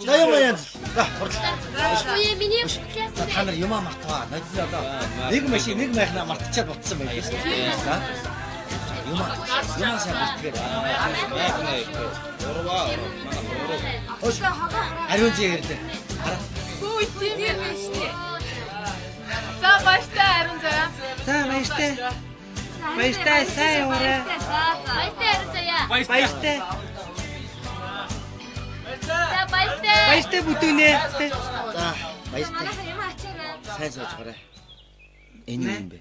За юм янз. За хурлаа. Үгүй миний класс. Та нар юмаа мартваа. Нодны одоо нэг машин нэг майхнаа мартчихад ботсон байх юм. За. Юмаа юмаа сайн бэлтгээр. Майхнаа ирэхгүй. Урваа манай уруу. Хөөш. Ариун зээ ирлээ. Хараа. Хүү тийм юм биш үү? За баяртай Ариун заяа. За баяртай. Баяртай сайн яваарай. Баяртай Ариун заяа. Баяртай. За баяртай. Баяртай бүдүүнэ. За баяртай. Манайха юм ачаарай. Сайн сууж гараа. Энэ юу юм бэ?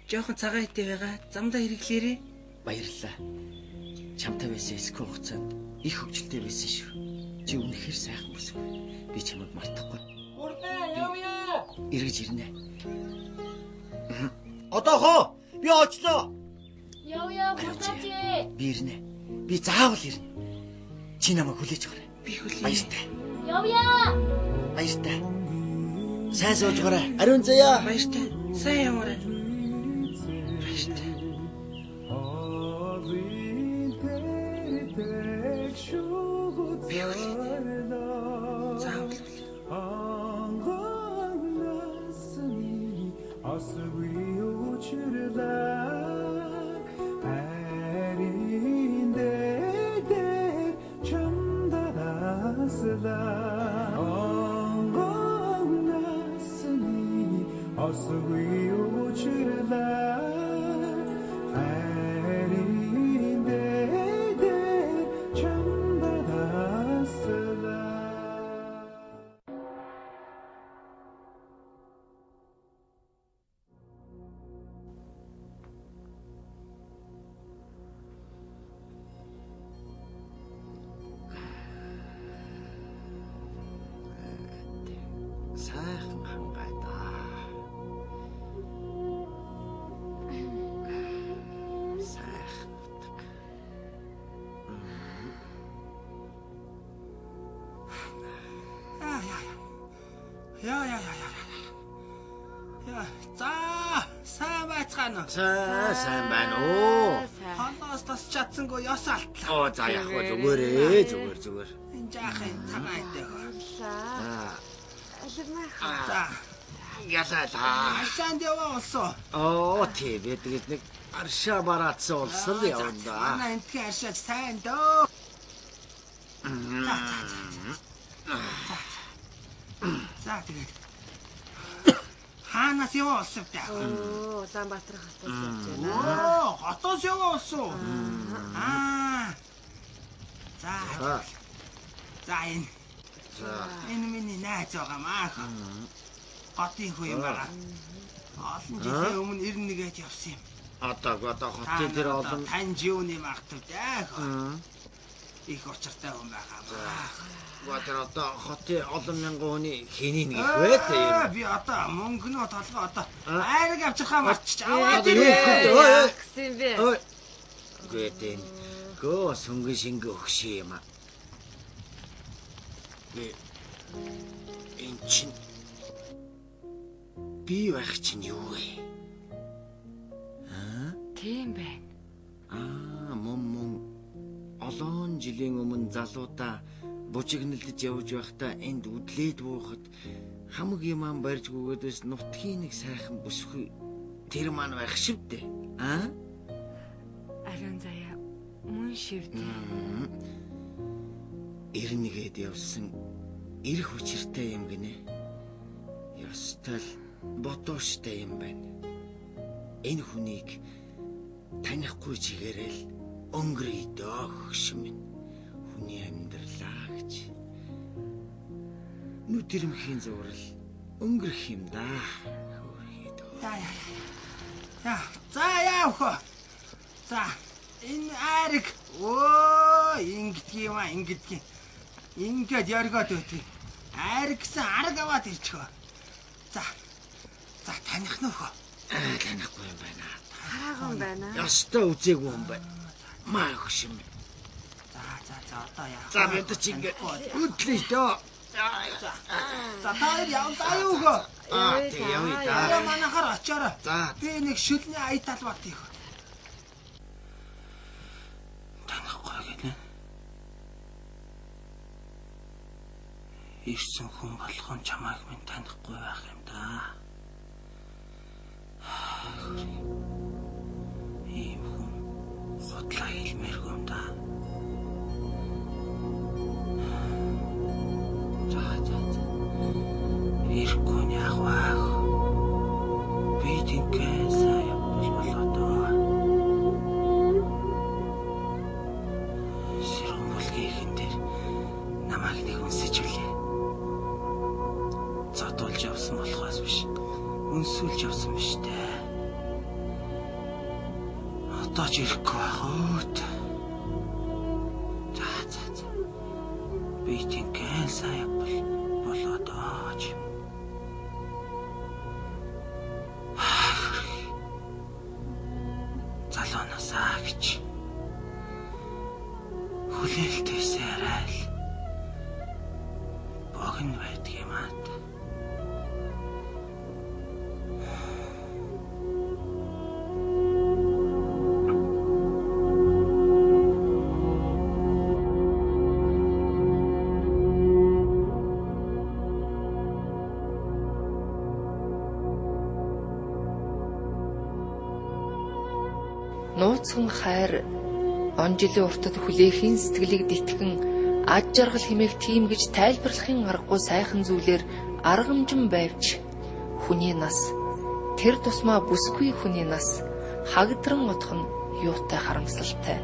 Жохон цагаан хитэ байгаа. Замдаа хэрэглээрэй. Баярлалаа. Чамтай байсан эсэх хугацаанд их хөвгөлтэй байсан шүү. Чи үнэхээр сайхан бүсгүй. Би чамайг мартахгүй. Бүрдээ явъя. Эргэж ирнэ. Одоо хоо би очлоо. Явъя хурцаач. Би ирнэ. Би заавал ирнэ. Чи намайг хүлээж аваарай. Би хүлээнэ. Баяртай. Явъя. Баяртай. Сайн сууж гараа. Ариун заяа. Баяртай. Сайн яваарай. Баяртай. Би хүлээнэ. Заавал хүлээнэ. Сайхан хангай да. Сайхан утга. Яа яа яа яа. Яа за сайн байцгаана уу? За сайн байна уу? Холоос тас чадсангүй ёс алтлаа. Оо за яг хөө зүгээрээ зүгээр зүгээр. Энэ жаахан цагаан хитэ. За За ялаа. аршаанд яваа болсон. Оо тий би тэгэж нэг аршаа бараатсан улсал явна да. Манай энтхийн аршаач сайн дөө. За за за за. За за. За тэгээд хаанаас яваа болсон бэ? Оо, Улаанбаатар хотоос явж байна. Оо, хотоос яваа болсон. Аа. За. За энэ. За. Энэ миний найз байгаа маа. Хотын хүү юм байгаа. Олон жилийн өмнө 91-д явсан юм. Одоо одоо хотын тэр олон таньж юуны магтав дээ. Их учиртай хүн байгаа маа. Гоо тэр одоо хотын олон мянган хүний хэнийг гэх вэ тэ Би одоо мөнгөнөө толгой одоо айраг авчрахаа марчиж аваад юу? ирээ. Ой, ой. Яах гэсэн юм бэ? Ой. Гэтэн гоо сүнгэн шингэ өгшөө юм а. Би эн чин би байх чинь юу вэ? Тийм байна. Аа мөн мөн олон жилийн өмнө залуудаа бужигналж явж байхдаа энд үдлээд буухад хамаг юман барьж гүгээд байсан нутгийн нэг сайхан бүсгүй тэр маань байх шивдээ. Аа? Ариун заяа мөн шивдээ. 91-д явсан ирэх учиртай юм гинэ. Ёстой л бодууштай юм байна. Энэ хүнийг танихгүй чигээрэл өнгөрий дөө хөшин минь. Хүний амьдралаа гэж. Нүдэрмхийн зурал өнгөрөх юм да. Хөөрхий дөө. За яа. Яа, за яа өхөө. За энэ айраг өө ингэдэг юм аа ингэдэг. Ингээд яргоод өгдөг. Айраг гэсэн арга аваад ирчихөө. За. За таних нь өхөө. Аа, танихгүй юм байна. Хараагүй юм байна. Ёстой үзээгүй юм байна. Маа хөшин минь. За за за одоо яа. За бид чи ингээд үдлээ дөө. За. За та хоёр явлаа юу өхөө. Аа тэг явъя Яа да. манахаар очоорой. За. Би нэг шүлний ая талбат их. Танихгүй гэнэ. Ирсэн хүн болгон чамайг минь танихгүй байх юм да. Ийм хүн худлаа хэлмээргүй юм да. За за за. Ирэхгүй нь яах вэ? Би тэнхээ сайн явбал болоо доо. Сэргэн булгийн ихэн дээр намайг нэг үнсэж үлээ. Зодуулж явсан болохоос биш. Үнсүүлж явсан биш дээ. Одоо ч ирэхгүй байх өөт. За за за. Би тэнхээ сайн явбал болоо доо. Залуунаасаа гэж хүлээлтээсээ арай л богино байдаг юм аа. Нууцхан хайр он жилийн уртад хүлээхийн сэтгэлийг дитгэн ад жаргал хэмээх тийм гэж тайлбарлахын аргагүй сайхан зүйлээр аргамжин байвч хүний нас тэр тусмаа бүсгүй хүний нас хагадран одох нь юутай харамсалтай.